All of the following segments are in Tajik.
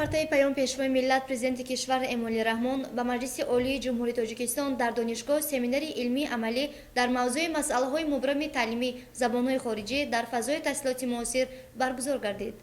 Партои паём Пешвои миллат, Президенти кишвар Эмомалӣ Раҳмон ба Маҷлиси Олии Ҷумҳурии Тоҷикистон дар донишгоҳ семинари илмии амалӣ дар мавзӯи масъалаҳои мубрами таълими забонҳои хориҷӣ дар фазои таҳсилоти муосир баргузор гардид.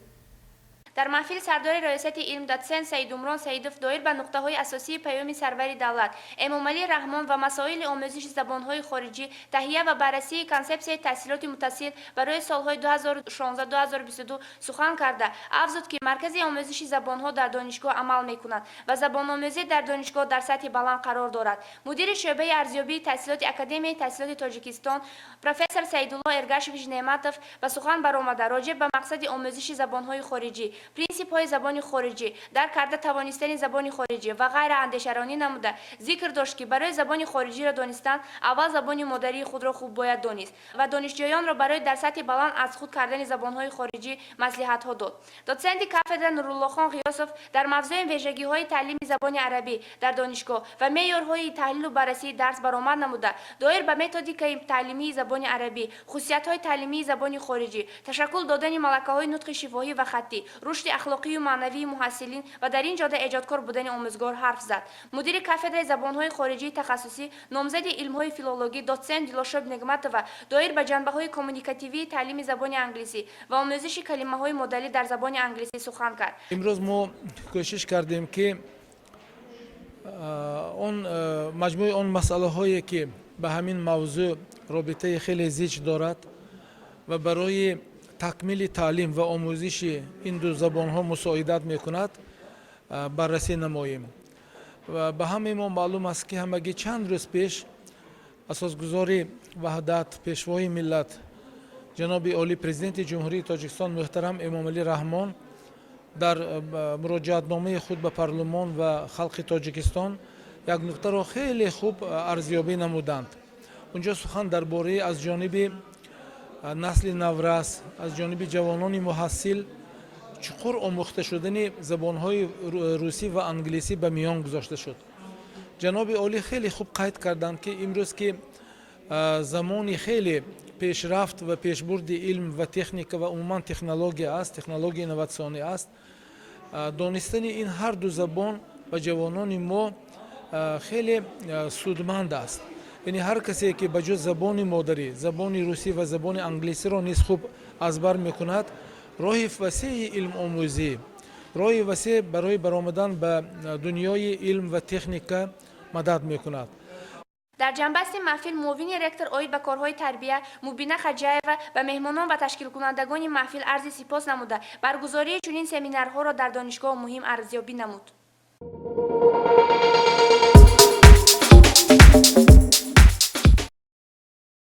Дар маҳфил сардори Раёсати илм, дотсент Саидумрон Саидов доир ба нуқтаҳои асосии паёми сарвари давлат Эмомалӣ Раҳмон ва масоили омӯзиши забонҳои хориҷӣ, таҳия ва баррасии консепсияи таҳсилоти муттасил барои солҳои 2016-2022 сухан карда, афзуд, ки маркази омӯзиши забонҳо дар донишгоҳ амал мекунад ва забономӯзӣ дар донишгоҳ дар сатҳи баланд қарор дорад. Мудири шӯъбаи арзёбии таҳсилоти Академияи таҳсилоти Тоҷикистон, профессор Саидулло Эргашевич Неъматов ба сухан баромада, роҷеъ ба мақсади омӯзиши забонҳои хориҷӣ, принсипҳои забони хориҷӣ, дарк карда тавонистани забони хориҷӣ ва ғайра андешаронӣ намуда, зикр дошт, ки барои забони хориҷиро донистан аввал забони модарии худро хуб бояд донист ва донишҷӯёнро барои дар сатҳи баланд аз худ кардани забонҳои хориҷӣ маслиҳатҳо дод. Дотсенти кафедра Нуруллохон Ғиёсов дар мавзӯи вижагиҳои таълими забони арабӣ дар донишгоҳ ва меъёрҳои таҳлилу баррасии дарс баромад намуда, доир ба методикаи таълимии забони арабӣ, хусусиятҳои таълимии забони хориҷӣ, ташаккул додани малакаҳои нутқи шифоҳӣ ва хаттӣ, рушди ахлоқию маънавии муҳассилин ва дар ин ҷода эҷодкор будани омӯзгор ҳарф зад. Мудири кафедраи забонҳои хориҷии тахассусӣ, номзади илмҳои филологӣ, дотсент Дилошоб Негматова доир ба ҷанбаҳои коммуникативии таълими забони англисӣ ва омӯзиши калимаҳои модалӣ дар забони англисӣ сухан кард. Имрӯз мо кӯшиш кардем, ки он маҷмӯи он масъалаҳое, ки ба ҳамин мавзӯъ робитаи хеле зич дорад ва барои такмили таълим ва омӯзиши ин ду забонҳо мусоидат мекунад, баррасӣ намоем. Ва ба ҳамаи мо маълум аст, ки ҳамагӣ чанд рӯз пеш асосгузори ваҳдат, Пешвои миллат, ҷаноби олӣ, Президенти Ҷумҳурии Тоҷикистон муҳтарам Эмомалӣ Раҳмон дар муроҷиатномаи худ ба парлумон ва халқи Тоҷикистон як нуктаро хеле хуб арзёбӣ намуданд. Унҷо сухан дар бораи аз ҷониби насли наврас, аз ҷониби ҷавонони муҳассил чуқур омӯхта шудани забонҳои русӣ ва англисӣ ба миён гузошта шуд. Ҷаноби олӣ хеле хуб қайд карданд, ки имрӯз, ки замони хеле пешрафт ва пешбурди илм ва техника ва умуман технология аст, технологияи инноватсионӣ аст, донистани ин ҳар ду забон ба ҷавонони мо хеле судманд аст. Яъне ҳар касе, ки ба ҷуз забони модарӣ забони русӣ ва забони англисиро низ хуб аз бар мекунад, роҳи васеи илмомӯзӣ, роҳи васеъ барои баромадан ба дунёи илм ва техника мадад мекунад. Дар ҷамъбасти маҳфил муовини ректор оид ба корҳои тарбия Мубина Хаҷаева ба меҳмонон ва ташкилкунандагони маҳфил арзи сипос намуда, баргузории чунин семинарҳоро дар донишгоҳ муҳим арзёбӣ намуд.